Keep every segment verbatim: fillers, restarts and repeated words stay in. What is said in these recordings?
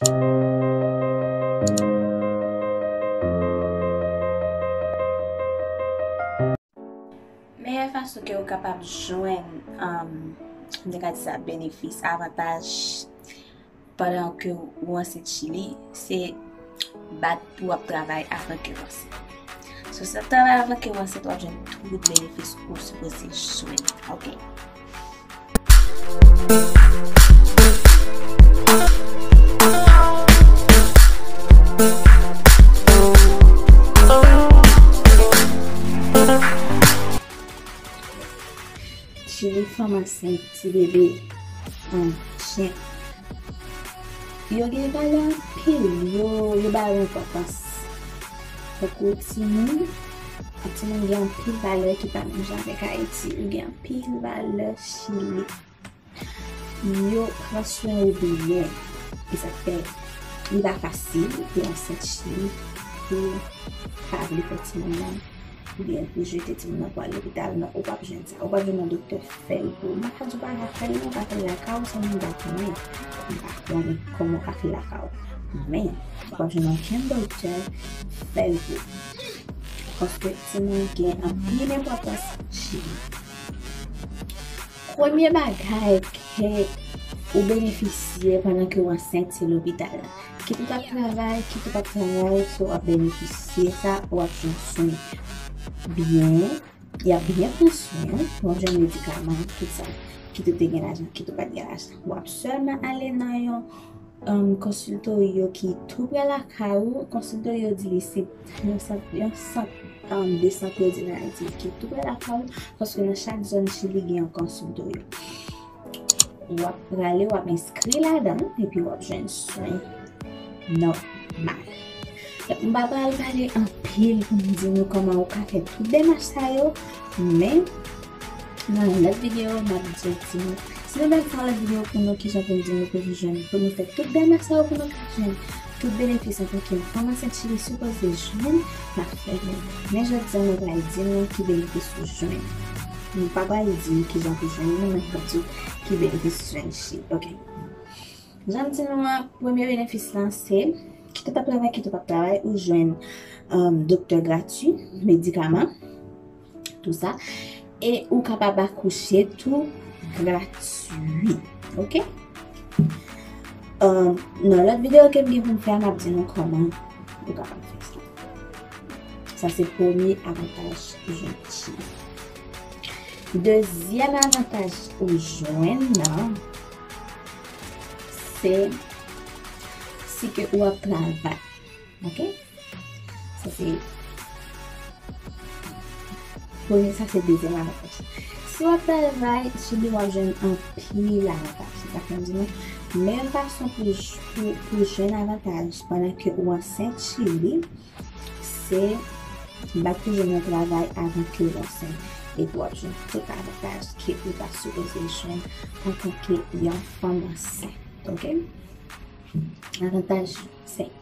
Meyè fason ke ou kapab jwenn, um, m te ka di sa, benefis, avantaj pandan ke ou ansent Chili, se bat pou w ap travay avan ke w ansent. So, si w ap travay avan ke w ansent, w ap jwenn tout benefis ou sipoze jwenn. Ok. Chili, fanm ansent, ti bebe, um, chen. Yo gen valè anpil, yo, yo ba yo enpòtans. Tankou timoun, timoun gen anpil valè ki pa menm jan avèk Ayiti, yo gen anpil valè Chili. Yo pran swen ou byen. E sa k fè li pa fasil pou ansent Chili, pou pa vle fè timoun nan, oubyen pou jete timoun nan pou al lopital, non, ou p ap jwenn sa. Ou p ap jwenn yon doktè fè l pou ou. M pa ka di w pa ka fè l, non, ou ka fè l lakay ou, san moun pa konnen. M pa konnen kòman ou ka fè l lakay ou. Men, ou p ap jwenn okenn doktè fè l pou ou. Paske timoun gen anpil enpòtans Chili. Premye bagay ke ou benefisye pandan ke w ansent, se lopital la. Kit ou t ap travay, kit ou p ap travay, so w ap benefisye sa, w ap jwenn swen byen, y ap byen pran swen w, w ap jwenn medikaman, tout sa. Kit ou te gen lajan, kit ou pa t gen lajan. W ap sèlman ale nan yon, um, konsiltoryo ki tou prè lakay ou. Konsiltoryo di li se yon sant, yon sant, um, de sante yo di nan Ayiti ki tou prè lakay ou, paske nan chak zòn Chili gen yon konsiltoryo. W ap prale, w ap enskri ladan l, epi w ap jwenn swen nòmal. M pa pral pale anpil pou m di nou kòman ou ka fè tout demach sa yo, men nan yon lòt videyo, m ap di yon ti mo. Si nou vle m fè yon lòt videyo pou nou, kijan pou m di nou pou nou jwenn, pou nou fè tout demach sa yo pou nou ka jwenn tout benefis antanke yon fanm ansent Chili sipoze jwenn, m ap fè videyo. Men jodi a, mwen pral di nou ki benefis ou jwenn. M pa pral di kijan pou jwenn li, men m ap di ki benefis ou jwenn Chili. Ok. Jan m di nou an, premye benefis lan se, kit ou t ap travay, kit ou p ap travay, ou jwenn, um, doktè gratwi, medikaman, tou sa. E ou kapab akouche tou gratwi. Ok? Um, nan lòt videyo ke m gen pou m fè a, m ap di nou kòman ou kapab fè sa. Sa se premye avantaj ou jwenn Chili. Dezyèm avantaj ou jwenn nan, se si ke ou ap travay. Ok? Sa se premye, sa se dezyèm avantaj. Si w ap travay, Chili w ap jwenn anpil avantaj. Se sa k fè m di nou, meyè fason pou, pou, pou jwenn avantaj pandan ke ou ansent Chili, se bat pou jwenn yon travay avan ke w ansent. Epi w ap jwenn tout avantaj ke ou ta sipoze jwenn antanke yon fanm ansent. Ok? Avantaj senk.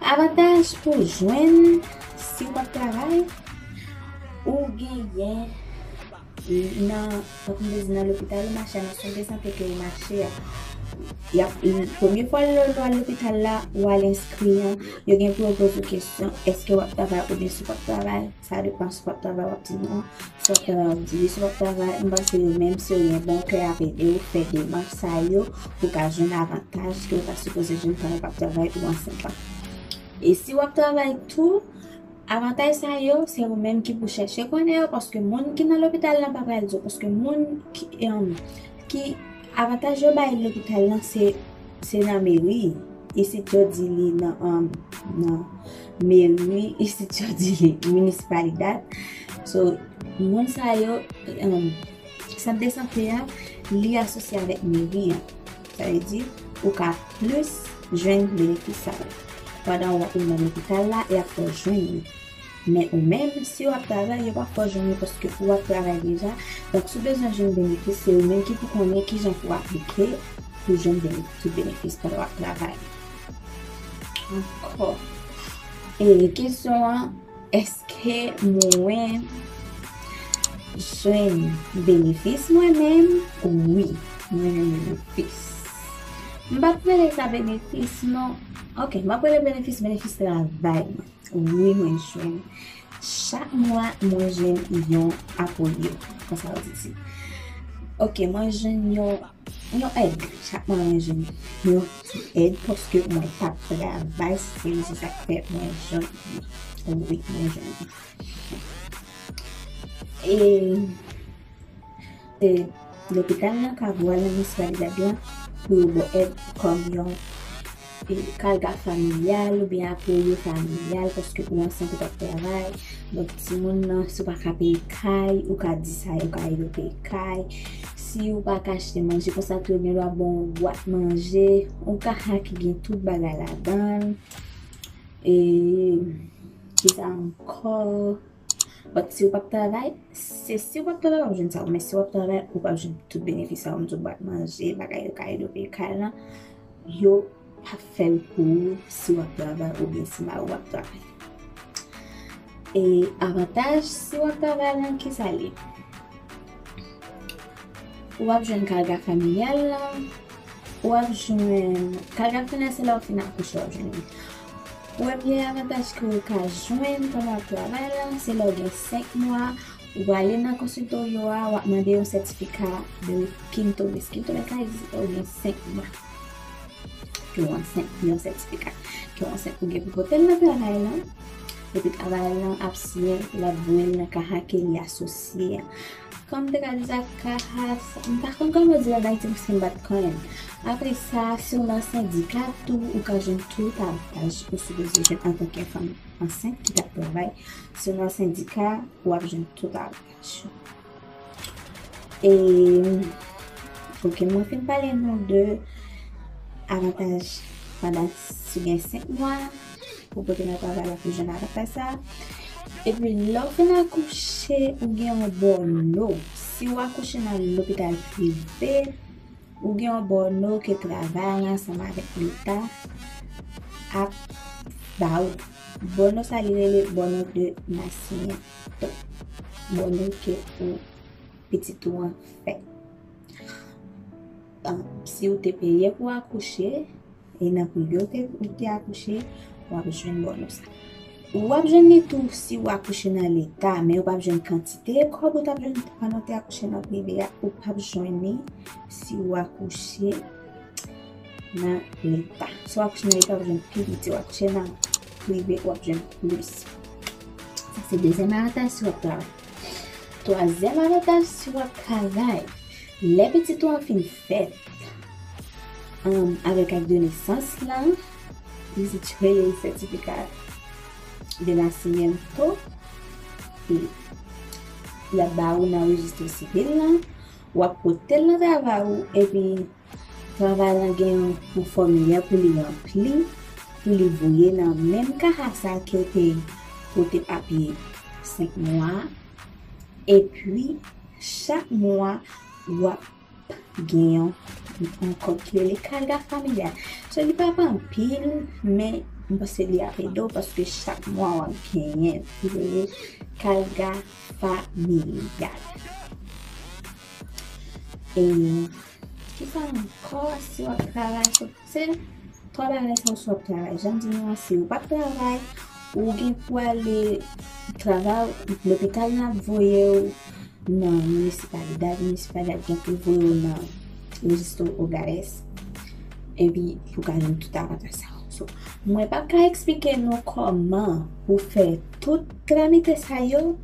Avantaj pou jwenn si w ap travay, ou genyen nan, tankou m te di nan lopital ou mache a, nan sant de sante ke ou mache a. Y ap, premye fwa lè w al lopital la, ou al enskri an, yo gen pou yo poze w kesyon, èske w ap travay oubyen si w p ap travay. Sa depann si w ap travay, w ap di non. Si w ap travay, w ap di wi. Si w ap travay, m panse yo menm si yo gen bon kè, y ap ede w fè demach sa yo pou w ka jwenn avantaj ke w ta sipoze jwenn pandan w p ap travay ou ansent lan. E si w ap travay tou, avantaj sa yo, se ou menm ki pou chèche konnen yo, paske moun ki nan lopital lan pa pral di w, paske moun ki, em, ki avantaj yo bay lopital lan, se, se nan meri. Isit yo di li nan, um, nan meri, isit yo di li municipalidad. So, moun sa yo, um, sant de sante a, li asosye avèk meri an. Sa vle di, ou ka plis jwenn benefis sa yo. Pandan w, ou nan lopital la, y ap fè w jwenn li. Men ou menm, si w ap travay, yo p ap fè w jwenn li paske ou ap travay deja. Donk, si w bezwen jwenn benefis, se ou menm ki pou konnen kijan pou w aplike pou jwenn bene-, tout benefis pandan w ap travay. Ankò. E kesyon an, èske mwen jwenn benefis mwen menm? Wi, mwen jwenn benefis. M p ap rele sa benefis, non. Ok, m ap rele benefis, benefis travay mwen. Wi, mwen jwenn. Chak mwa, mwen jwenn yon apoye. Konsa yo di ti. Ok, mwen jwenn yon, yon èd. Chak mwa, mwen jwenn yon ti èd paske mwen t ap travay. Se, se sa k fè mwen jwenn li. Wi, mwen jwenn li. E, e lopital lan ka voye w al nan minisipalidad lan pou yo ba w èd kòm yon, e, karga familyal oubyen apoye familyal paske ou ansent ou p ap travay. Donk, timoun nan, si w pa ka peye kay, ou ka di sa, yo ka ede w peye kay. Si ou pa ka achte manje, konsa tou yo gen dwa ba w yon bwat manje, yon kaha ki gen tout bagay ladan l. E, kisa ankò? But si w p ap travay, se si w p ap travay, w ap jwenn sa yo. Men si w ap travay, ou p ap jwenn tout benefis sa yo. M di w, bwat manje, bagay yo ka ede w peye kay lan, yo p ap fè l pou ou si w ap travay oubyen si mari w ap travay. E avantaj si w ap travay lan, kisa l ye? Ou ap jwenn karga familyal lan, ou ap jwenn karga familyal, se lè w fin akouche w ap jwenn li. Premye avantaj ke w ka jwenn pandan w ap travay lan, se lè w gen senk mwa, ou prale nan konsilto w yo a, w ap mande yon sètifika de quinto mes. Quinto mes la egziste lè w gen senk mwa. Ke w ansent, yon sètifika ke w ansent, ou gen pou pote l nan travay lan. Epi travay lan ap siyen l, l ap voye l nan kaha ke li asosye a. Kòm m te ka di sa, kaha sa, m pa konn kòman yo di l an Ayiti paske m pa t konnen l. Apre sa, si w nan sendika tou, ou ka jwenn tout avantaj ou sipoze jwenn antanke fanm ansent ki t ap travay. Si w nan sendika, w ap jwenn tout avantaj yo. E, ok, mwen fin pale nou de avantaj pandan si w gen senk mwa pou pote nan travay la pou jwenn avantaj sa. Epi, lè w fin akouche, ou gen yon bòno. Si w akouche nan lopital prive, ou gen yon bòno ke travay la ansanm avèk Leta ap ba ou. Bòno sa, li rele bòno de nasimiento. Bòno ke ou pitit ou an fèt. Ah, si ou te peye pou akouche, e nan prive ou te, ou te akouche, w ap jwenn bòno sa. W ap jwenn li tou si w akouche nan Leta, men ou p ap jwenn kantite kòb ou t ap jwenn pandan w te akouche nan prive a, ou p ap jwenn li si w akouche nan Leta. Si w akouche nan Leta, w ap jwenn pi piti, w akouche nan prive, w ap jwenn plis. Sa se dezyèm avantaj si w ap travay. Twazyèm avantaj si w ap travay, lè pitit ou an fin fèt, anm, avèk ak de nesans lan, li se rele sètifika de nasimiento, e y ap ba ou nan rejistro sivil lan, w ap pote l nan travay ou, epi travay lan gen yon, yon fòmilè pou li ranpli, pou li voye nan menm kaha sa ke w te pote papye senk mwa. Epi, chak mwa, w ap gen yon, yon kòb ki rele karga familyal. So, li pa anpil, men m panse li ap ede w paske chak mwa w ap genyen li rele karga familyal. E kisa ankò si w ap travay? So, se twa bagay sa yo si w ap travay. Jan m di nou an, si w p ap travay, ou gen pou ale travay, lopital lan ap voye w nan minisipalidad, minisipalidad gen pou voye w nan rejistro hogares, epi pou ka jwenn tout avantaj sa yo. So, mwen p ap ka eksplike nou kòman pou fè tout tramite sa yo.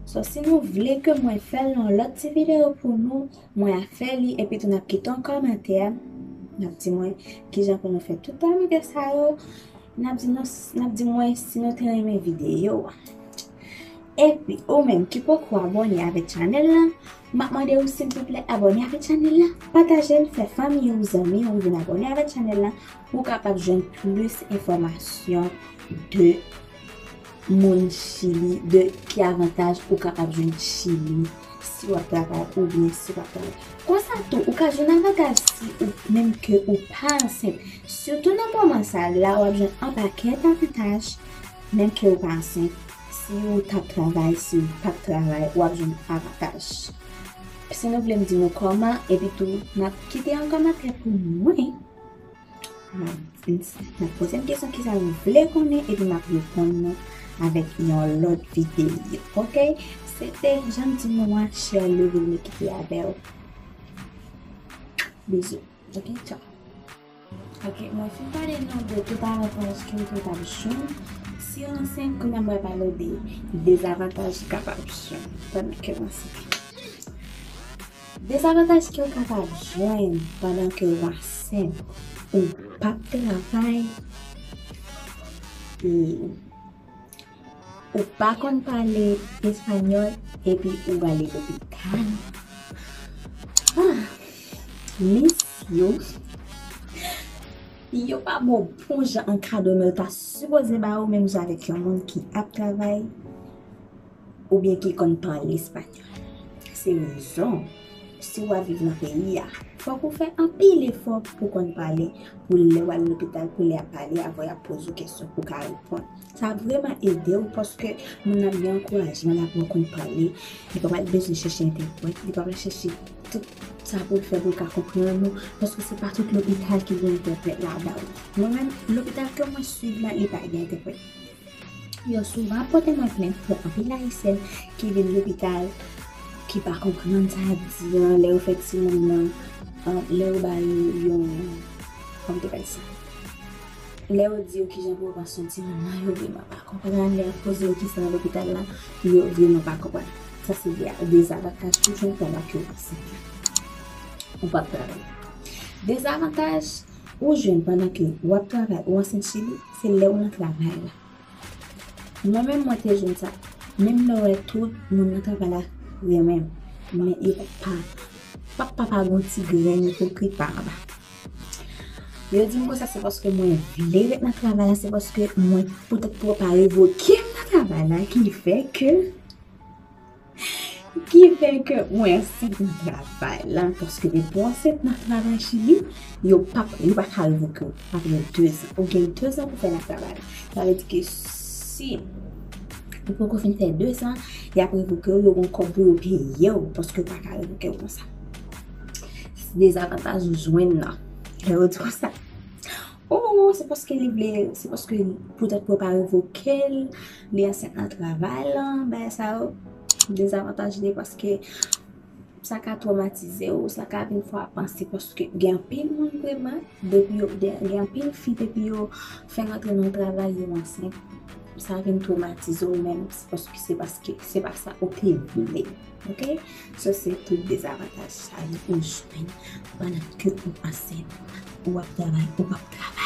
So, si nou vle ke mwen fè l nan yon lòt ti videyo pou nou, mwen a fè li, epi tou n ap kite yon kòmantè, n ap di mwen kijan pou nou fè tout tramite sa yo. N ap di nou, n ap di mwen si nou te renmen videyo a. Epi, ou menm ki poko abòne avèk chanèl lan, m ap mande w silvouplè abòne avèk chanèl lan, pataje l, fè fanmi ou, zanmi ou vin abòne avèk chanèl lan pou w kapab jwenn plis enfòmasyon de moun Chili, de ki avantaj ou kapab jwenn Chili si w ap travay oubyen si w pa travay. Konsa tou, ou ka jwenn avantaj si ou menm ke ou pa ansent. Sitou nan moman sa la, w ap jwenn yon pakèt avantaj, menm ke ou pa ansent. Si ou t ap travay, si ou p ap travay, w ap jwenn avantaj. Si nou vle m di nou kòman, epi tou, n ap kite yon kòmantè pou mwen. Nan poze m kesyon kisa nou vle konnen, epi m ap reponn nou avèk yon lòt videyo, oke? Se te Jan M Di Nou a, Share, Love, Make It Avè w. Bizou. Oke, tchaw. Oke, mwen fin pale nou de tout avantaj ke w kapab jwenn si w ansent, kounye a mwen pale w de dezavantaj ou kapab jwenn pandan ke w ansent. Dezavantaj ke w kapab jwenn pandan ke w ansent, ou p ap travay, e ou pa konn pale espanyòl, epi ou ale lopital. Ah, mesye, yo pa ba w bon jan an kado, men yo ta sipoze ba w menm jan avèk yon moun ki ap travay oubyen ki konn pale espanyòl. Se rezon, si w ap viv nan peyi a, fòk ou fè anpil efò pou konn pale, pou lè w al lopital, pou lè y ap pale avè w, y ap poze w kesyon, pou w ka reponn. Sa ap vrèman ede w, paske moun nan ap gen ankourajman, l ap wè w konn pale, li pa pral bezwen chèche entèprèt, li pa pral chèche tout sa pou l fè pou l ka konprann ou, paske se pa tout lopital ki gen entèprèt ladan l. Mwen menm, lopital ke mwen swiv la, li pa gen entèprèt. Yo souvan pote mwen plent pou anpil Ayisyen ki vin lopital, ki pa konprann sa y ap di an, lè yo fè timoun nan, an, lè yo ba yo yon, kòman te rele sa? Lè yo di yo kijan pou yo pran swen timoun nan, yo vrèman pa konprann. Lè y ap poze yo kesyon nan lopital la, yo vrèman pa konprann. Sa se de, dezavantaj ou jwenn pandan ke w ansent la. Ou p ap travay. Dezavantaj ou jwenn pandan ke w ap travay, ou ansent Chili, se lè w nan travay la. Mwen menm, mwen te jwenn sa. Menm lè w wè tout moun nan travay la renmen m, men yo p ap pa, p ap pa, pa gon ti grenn ipokrit pa anba. Yo di m konsa, se paske mwen vle ret nan travay la, se paske mwen, poutèt pou yo pa revoke m nan travay la, ki fè ke, ki fè ke mwen ansent nan travay la, paske depi w ansent nan travay Chili, yo p ap, yo pa ka revoke w apre de zan. Ou gen de zan pou fè nan travay la. Sa vle di ke si ou poko fin fè de zan, y ap revoke w, yo gon kòb pou yo peye w, paske yo pa ka revoke w konsa. Dezavantaj ou jwenn nan. Lè yo di konsa, oh, se paske li vle, se paske poutèt pou yo pa revoke l, li ansent nan travay la, bagay sa yo, dezavantaj li, paske sa ka twomatize w, sa ka vin fè w panse, paske gen anpil moun vrèman, depi yo, gen, gen anpil fi, depi yo fèk antre nan travay, yo ansent, sa vin twomatize w menm, se paske, se paske se pa sa ou te vle. Oke? So, se tout dezavantaj sa yo ou jwenn pandan ke ou ansent, ou ap travay, ou p ap travay.